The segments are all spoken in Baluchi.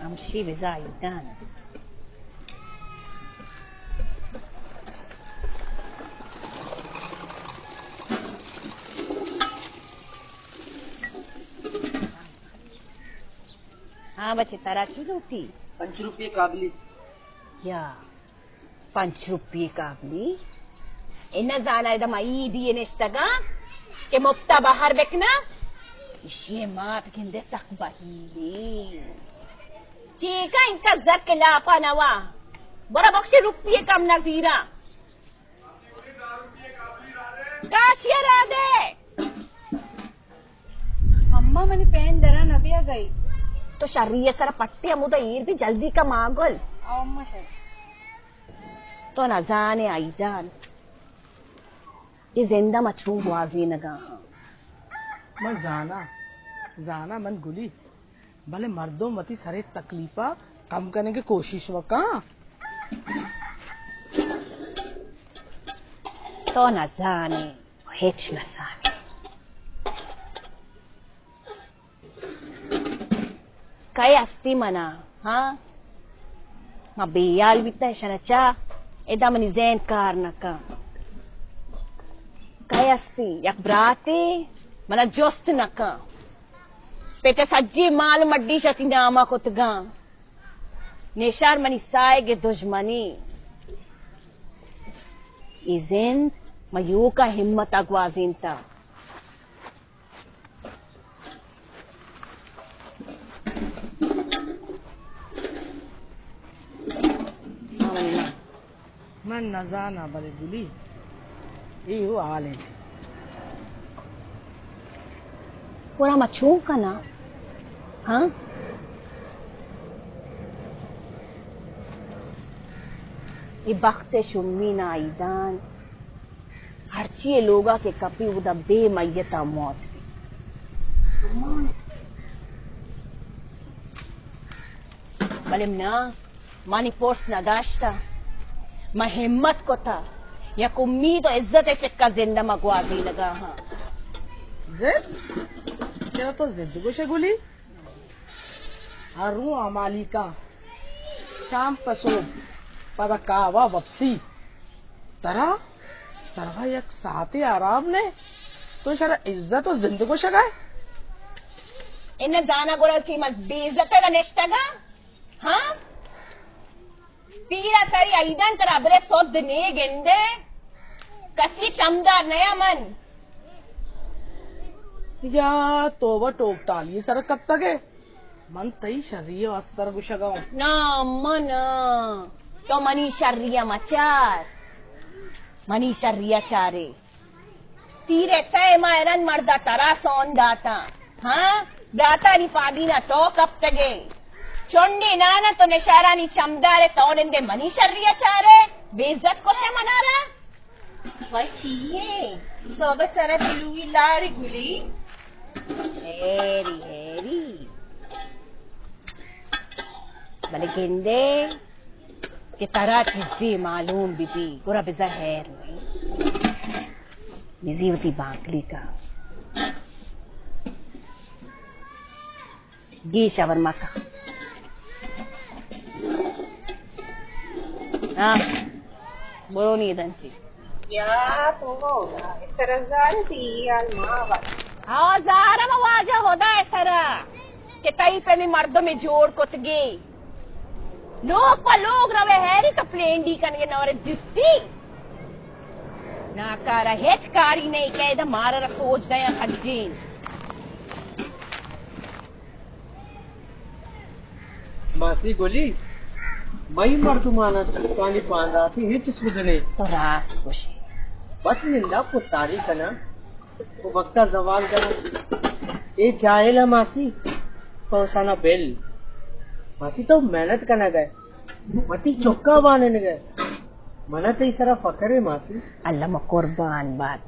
ہمشی بزاں ایدان۔ ہاں بچے، ترا چی لوٹی؟ پنچ روپیے قابلی۔ یا، پنچ روپی قابلی؟ اے نہ زانا ادا ما عیدی نشتگاں کہ مفتا بہر بکناں؟ اشی مات گندے سک بہیلی۔ چیکا انکا زر کے لاپا نوا۔ برا بخش روپی کم نزیرا۔ کاشی را دے۔ اماں منی پین درا نہ بیا گئی۔ تو شری ء سرا پٹے ہمودا ایر بی، جلدی کا ماگل۔ او اماں شر۔ تو نزانے ایدان، اے زند ء ما چون گوازینگا ہاں۔ من زاناں، زاناں من گلی، بلے مردم وتی سرے تکلیفا کم کنگے کوشش وکاں۔ تو نزانے۔ ہچ نہ زانئے۔ کئے ہستی منا، ہاں؟ ما بے حال بیتا، اشانا چا ادا منی ذہن کار نہ کن۔ کئے ہستی؟ یک براتے منا جست نہ کن۔ پت ء سجی مال مڈی شتی ناما کتگاں۔ نشار منی ساہگ ء دژمنی۔ اے زند ما یوکا ہمت ء گوازینتا۔ من نزاناں، بلے گلی، اے ہو حال انت۔ گڑا ما چون کناں؟ ہاں؟ اے بخت ء شومی ناہیدان، ہرچی اے لوگا کہ کپی، اودا بے میتا موت بی۔ بلے نا، منی پرس نداشتہ۔ من ہمت کتہ، یک امید و عزت ء چکا زندہ من گوازینگا ہاں۔ زد؟ چرا تو زد گوشے گلی؟ ہر رو امالیکاں، شام پہ صبح، پدا کاوا وپسی۔ ترا، ترا یک ساعتے آرام نے؟ تو شرا عزت و زند گوشگا؟ انہ زانا گڑا چی من بے عزت نشتگا؟ ہاں؟ پیرا سری عیدان ترا برے سود نے گندے، کسی چمدار نیا من۔ یا توبہ، ٹوک ٹالی سر کپتگے۔ من تئی شری واسطہ گوشگا ہوں۔ نا من، تو منی شری مچار، منی شری چارے۔ سیر ء سئے ماہ رند مردا ترا سون داتاں۔ ہاں؟ براتانی پادینا تو کپتگے۔ چنڈے نانا تو نشارانی چمدارے، تو نندے منی شری ء چارے۔ بے عزت کشے منارا۔ وشی، تو بہ سر بلوی لاڑی گلی۔ Harry, Harry. بلے گندے، کہ ترا چیزے معلوم بہ بی، گڑا بزاں ہیر نہ۔ بزی وتی بانکلی کا۔ گیش ہبر مکن۔ ہاں، برو نی دنچی۔ یا تو ہدا، اس طرح زانتی حال ما بات۔ ہاں، زارم واجہ ہدا اس طرح کہ تئی پہ می مردم جوڑ کتگی۔ لوگ پہ لوگ روے ہیری تو پلینڈی کنگے نورے دتی۔ ناکارا ہچ کاری نہیں کہ ادا مارا را سوچ دیا سجین۔ ماسی گلی، مئی مردمانا چکانی پانداتی ہچ سود نہیں۔ تو راست گوشی۔ بس نندا پتاری کنا۔ او وقتا زوال کنا۔ اے جاہل ء ماسی، تو اشانا بل۔ ماسی تو محنت کنگ ء، وتی چکا وانینگ ء۔ منا تئی سرا فخر ء ماسی۔ اللہ ما قربان بات۔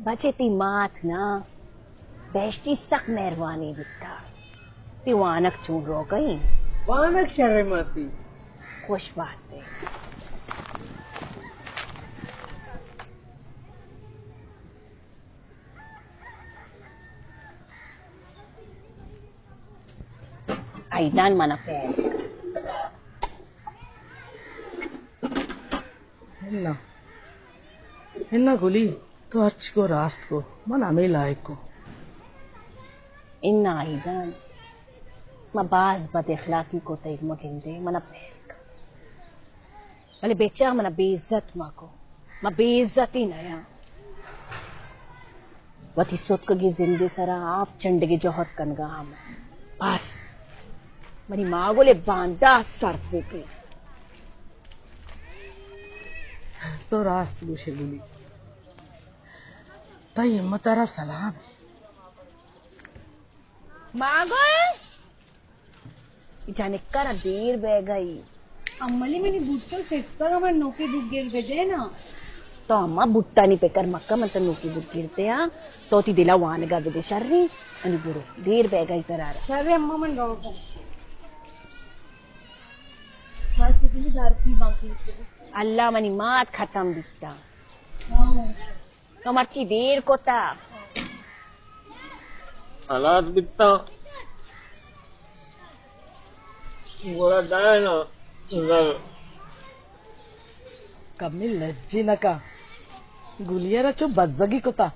بچے تئی مات نا بہشتی سک مہربانی بیتا۔ تئی وانگ چون روگئی؟ وانگ شر ء ماسی۔ خوش بات ئے۔ ایدان منا پہل کن۔ انا، انا گلی، تو ہرچ کو راست کو، من ہمے لائق کو۔ انا ایدان، ما باز بد اخلاقی کو تئی مگندے، منا پہل کن۔ بلے بچار منا بے عزت مکو، ما بے عزتی نیاں۔ وتی ستکگیں زندے سرا آپ چنڈگے جہد کنگا ہم۔ بس منی ماگل ء باندات سرد بہ بی۔ تو راست گوشے گلی، تئی ہمت ء را سلام۔ ماگل! جنکا را دیر بیگئی۔ املی منی بوٹو سستگ، من نوکی بوٹ گر بدے نا۔ تو اما بوٹانی پکر مکہ، من تو نوکی بوٹ گر دے ہاں۔ تو تی دلا وانگا بدے شری۔ انی برو، دیر بیگئی ترارا۔ شر اما من رو کن۔ بس اتنی دار کی باقی۔ اللہ منی مات ختم بیتا۔ تو مرچی دیر کتا۔ ہلاس بیتاں۔ گڑا دائنا زر۔ کمی لجی نکا۔ گلی ء را چو بزگی کتا۔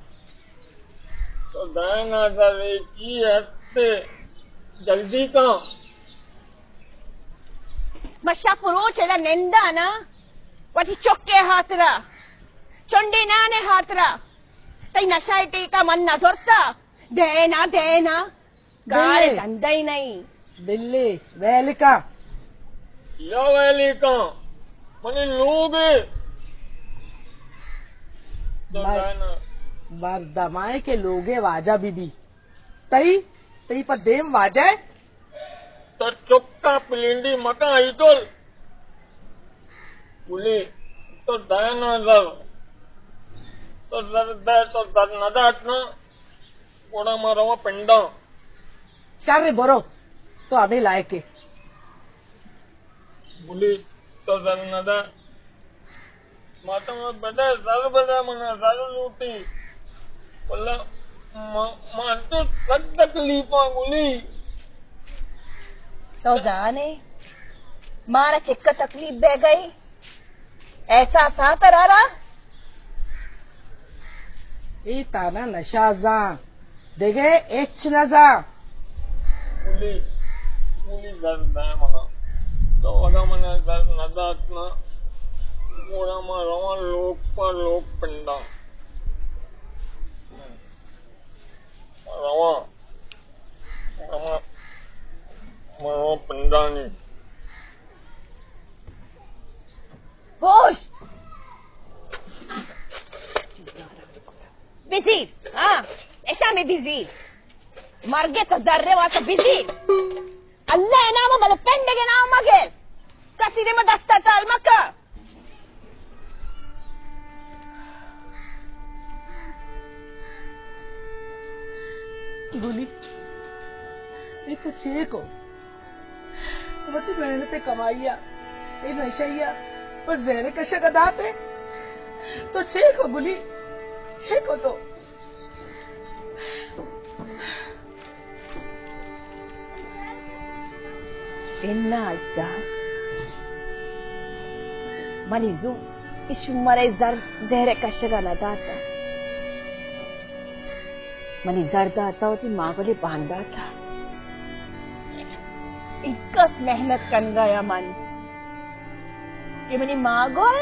تو دائنا زر، اے چی ہستے؟ جلدی کن۔ ما شپ روچ ادا نندانا، وتی چکے ہاترا، چنڈے نانے ہاترا۔ تئی نشہ ء ٹیکا من نہ زرتا۔ دینا، دینا۔ گال بلے۔ دندئی نہیں۔ بلے، ویلکا۔ یا ویلکا۔ منی لوگ ء۔ تو مر-، دینا۔ مردمائے کہ لوگ ء واجہ بی بی۔ تئی، تئی پہ دیم واجہ ء۔ تو چکا پلینڈی مکن ایدل۔ گلی، تو دئے نا زر۔ تو زر دئے، تو زر نہ دات نا، گڑا ما رواں پنڈاں۔ شر برو، تو ہمے لائق ئے۔ گلی، تو زر نہ دئے۔ ماتم بدے، زر بدے، منا زر لوٹی۔ واللہ ما، ما تو سک تکلیفاں گلی۔ تو زانے، مارا چکا تکلیف بہ گئی۔ احساس آ ترارا؟ اے تانا نشہ زان۔ دگہ ہچ نہ زان۔ گلی، گلی زر دئے منا۔ تو اگاں منا زر نہ دات نا، گڑا ما رواں لوگ پہ لوگ پنڈاں۔ رواں۔ رواں۔ ما رواں پنڈانی۔ پشت! بزیر، ہاں، اشاں بزیر۔ مرگے تو زرے واسطہ بزیر۔ اللہ ء نام ء بلے پنڈگ ء نام مگر۔ کسی دیم ء دست ء ٹال مکن۔ گلی، اے تو چے کو؟ وتی محنت ء کمائی ء اے نشئی ء پہ زہر کشگ ء دات ئے۔ تو چے کو گلی؟ چے کو تو؟ انا اجداد، منی زو اش مرے زر زہر کشگ ء نہ داتا۔ منی زر داتا وتی ماگل ء بانداتا۔ انکس محنت کنگا یا من کہ منی ماگل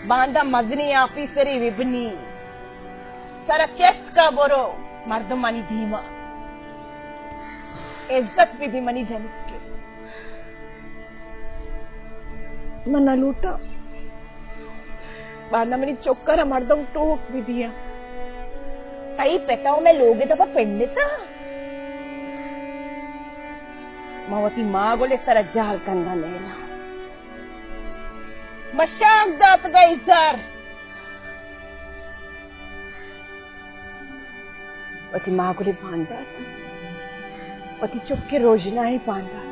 باندا مزنیں آفیسرے بہ بنی۔ سرا چست کا برو مردمانی دیما۔ عزت بہ بی منی جنک۔ من نہ لوٹاں باندا منی چکر ء مردم ٹوک بہ دیاں۔ تئی پت ء مئے لوگ ء دپ ء پنڈت ء۔ من وتی ماگل ء سر ء جہل کنگ ء نیلاں۔ مشاک داتگ ء اے زر۔ وتی ماگل ء باندات، وتی چک ء روژنائی باندات۔